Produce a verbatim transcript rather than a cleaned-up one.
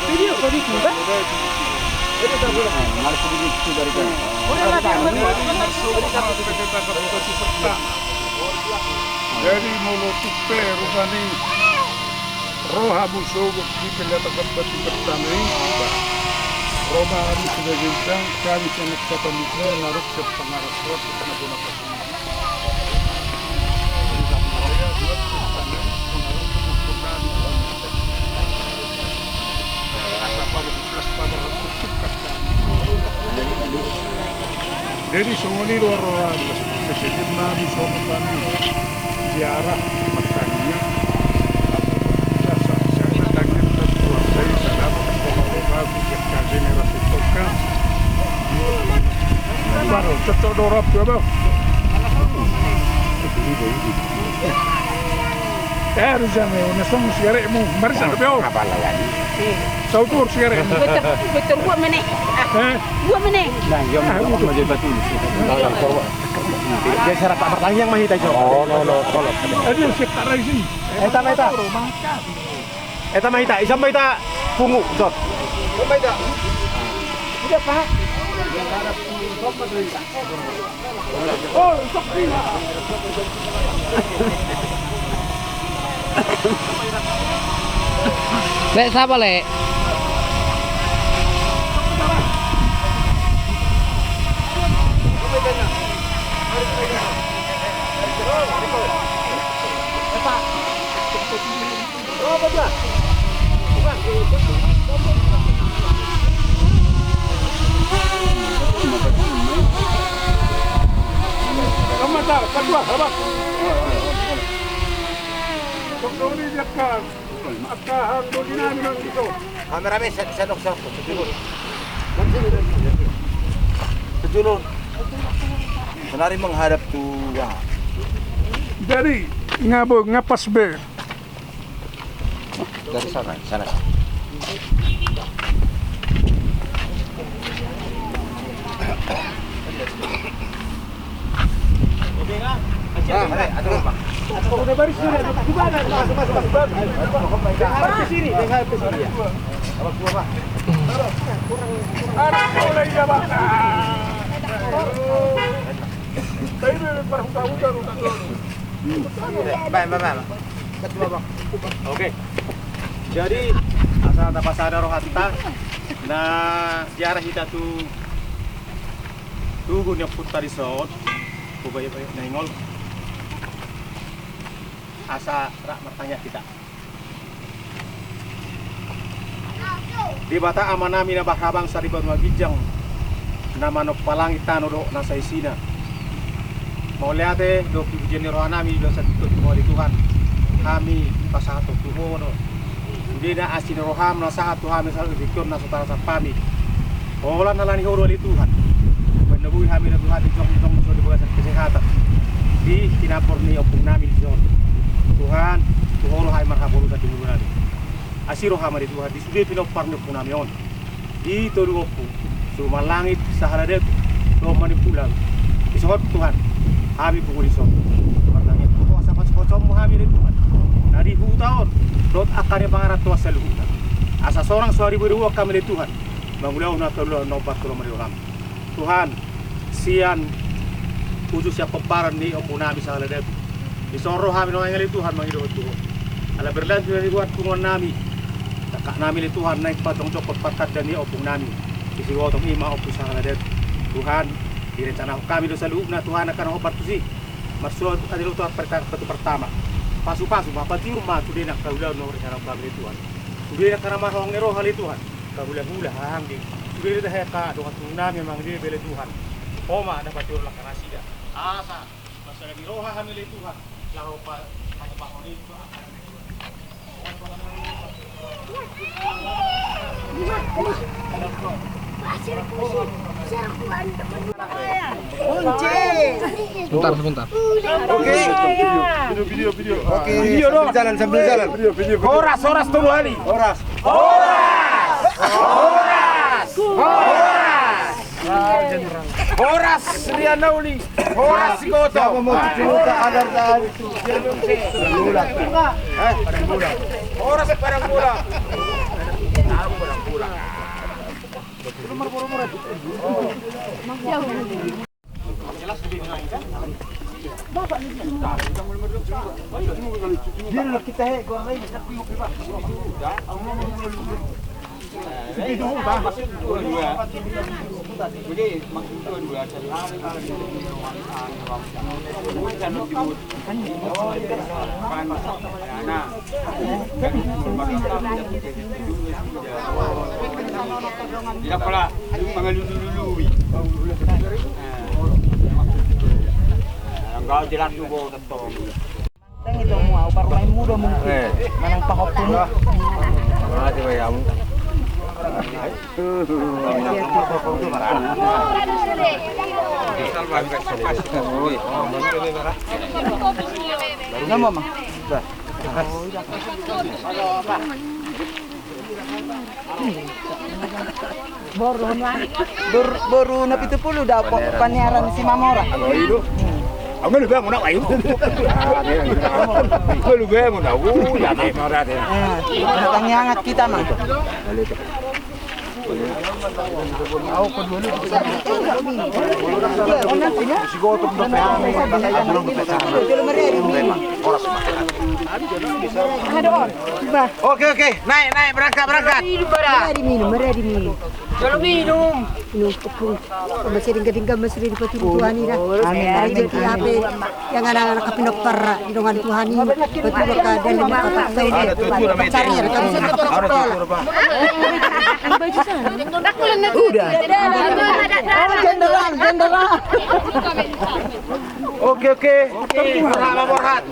Jadi molo tung pe rupani ro hamu sogot di pelepasan batu pertama i, ba, ro ma hamu sebagai undang, kami sian Eksata Mitra na ro sian pangarasuan na bona pasu. Jadi songon i do ro, sesejid ma di sopo kami ziarah martangiang. Biasa, biasa martangiang, terus saya sadar bahwa bagus ya, kasih nih rasa tongkat. Baru cocok dorap ya, Bang. Eh, Rizal, nih, udah sama sigaretmu. Mari, satu, Bang. Apa lagi? Sautur sigaretmu. Betul, betul, gua meneh. Eh? Gua meneh. Nah, yang mau jadi batu. Dia syarat apa pertanyaan mah itu, Cok? Oh, no, no, no. Aduh, siap tak lagi. Eh, tak, tak. Eta ma hita, ison ma hita pungu, Cot. Udah, Pak. Lek, sapa, Lek? Kameramen, sendok, sendok, sejulur. Sejulur. Sonari menghadap tu, ya. Jadi, nga boi, nga pas be. Dari sana, sana. Ah, udah baris sudah. Coba, masuk, masuk, masuk. Dengar ke sini, dengar ke sini, ya. Awas, gua, Pak. Aduh, udah, iya, Pak. Baik, baik, baik, baik. Oke. Jadi, asa tapasada rohanta na ziarah hita tu tugu ni ompunta dison, tu Bayu Nainggolan. Asa rap martangiang hita. Debata Amanami na marhabangsa di banua ginjang, na manompa langit tano dohot nasa isina. Mauliate dohot pujian ni rohanami di bagasan tingki on, ale Tuhan. Hami pasahathon tu Ho do sudena asi ni roham na sahat tu hami saluhut di tingki on na so tarasam hami. Holan ala ni Ho do, ale Tuhan, umbahen na boi hami na Tuhan dijongjongjong di bagasan kesehatan di pinapor ni ompungnami dison. Tuhan, tu Ho do hami marhaporusan di ngolunami. Asi roham, ale Tuhan, di sude pinompar ni ompungnami on, di tolu ompu, Siluman Langit, Sahala Datu dohot Manipulang. Dison, Tuhan, hami pungu dison martangiang tu Ho asa pasupasuonmu hami, ale Tuhan, na di huta on dohot angka na di pangarantoan saluhutna. Asa sonang so haribu-ribuan hami, ale Tuhan, mangulahon angka ulaon na hombar tu lomo ni roham. Tuhan, sian uju sian pomparan ni ompungnami Sahala Datu, dison ro hami nuaeng, ale Tuhan, mangidohon tu Ho. Ala berlanjut, ale Tuhan, punguannami, dangkaknami, ale Tuhan, naeng pajongjongkon parkandaan ni ompungnami, disi gotong i ma Ompu Sahala Datu. Tuhan, direncanahon hami do saluhutna, Tuhan, angka na hombar tusi. Marsoal, ale Tuhan, batu pertama. Pasupasu ma, patiur ma sudena angka ulaon na hurencanahon hami, ale Tuhan. Sudena angka na marhahaanggi roha, ale Tuhan. Angka hulahula, hahaanggi. Sudena angka dongan tubunami, amang, ale Tuhan. Ho ma na patiur angka nasida. Asa marsada ni roha hami, ale Tuhan, laho pa-, patupahon i tu angka na. Sebentar, sebentar. Oke. Video, video, video. Oke, video dong. Sambil jalan, sambil jalan. Video, video, video. Horas, horas, tolu hali. Horas. Horas. Horas. Horas. Horas Riana Uli. Horas Sigoto. Siapa mau cuci muka, ada, ada. Hah? Horas Padang Bola. Tidak pala mangalulu-lului. Enggak jelas juga tetong. Teng itu mau, au baru main muda mungkin. Eh. Manang pahop tu. Mati bayamu. Nama, Mang? Dah. Boru na, boru, boru na pitu pulu da po-, panearan si Mamora. Au na lupa mau nak ayu. Au lupa mau nak. Uh, ya, Mamora deh. Eh, tangiangan kita, Mang. Oke, oke, naik, naik, berangkat, berangkat. Mari minum, mari minum. Kalau minum. Minum tepung. Sama sering gading gamas sering dipatudu Tuhan ini. Amin. Rezeki apa? Yang anak-anak pinompar di dongan Tuhan ini. Betul ka dan di mata. Cari ya, kamu sudah dapat sekolah. Udah. Oh, jenderal, jenderal. Oke, oke. Oke, Borhat, Borhat.